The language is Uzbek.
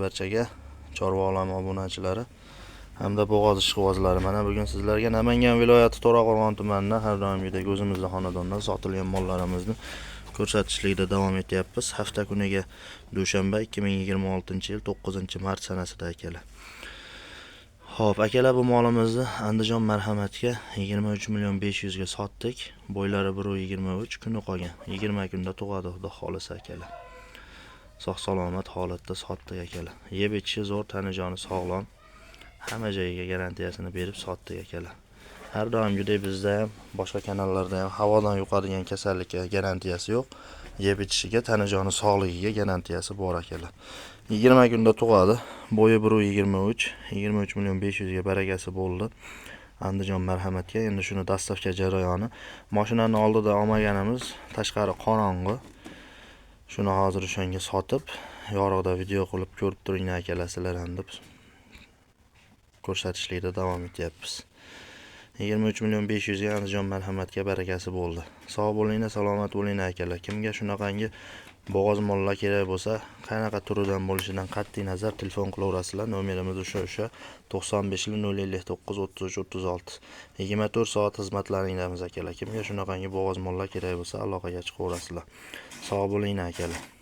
Barchaga Chorva olami obunachilari hamda bo'g'oz ishqibozlari, mana bugun sizlarga Namangan viloyati To'raqo'rg'on tumanida har doimgidek o'zimizni xonadondan sotilgan mollarimizni ko'rsatishlikda davom etyapmiz. Hafta kuniga dushanba, 2026-yil 9-mart sanasida, akalar. Xo'p, akalar, bu molimizni Andijon marhamatga 23 million 500 ga sotdik. Bo'ylari 1.23, kuni qolgan. 20 kunda tug'adi, xudo xolasa, akalar. Sog' salomat holatda sotdik, akalar. Yeb ichishi zo'r, tani joni sog'lom. Hamma joyiga garantiyasini berib sotdik, akalar. Har doimgidek bizda ham, boshqa kanallarda ham havodan yuqadigan kasallikka garantiyasi yo'q. Yeb ichishiga, tani joni sog'ligiga garantiyasi bor, akalar. 20 kunda tug'adi. Bo'yi 1.23, 23 million 500 ga barakasi bo'ldi. Andijon marhamatga endi shuni доставка jarayoni. Mashinani oldida olmaganimiz, tashqari qorong'i. Shuni hozir o'shanga sotib, yorug'da video qilib ko'rib turinglar, akalar, sizlar ham deb ko'rsatishlikda davom etyapmiz. 23 million 500 ga Andijon marhamatga barakasi bo'ldi. Sog' bo'linglar, salomat bo'linglar, akalar. Kimga shunaqangi bo'g'oz mollar kerak bo'lsa, qanaqa turidan bo'lishidan qat'iy nazar telefon qilaverasizlar. Nomerimiz o'sha 95 059 33 36. 24 soat xizmatlaringdamiz, akalar. Kimga shunaqangi bo'g'oz mollar kerak bo'lsa, aloqaga chiqaverasizlar. Sog' bo'linglar, akalar.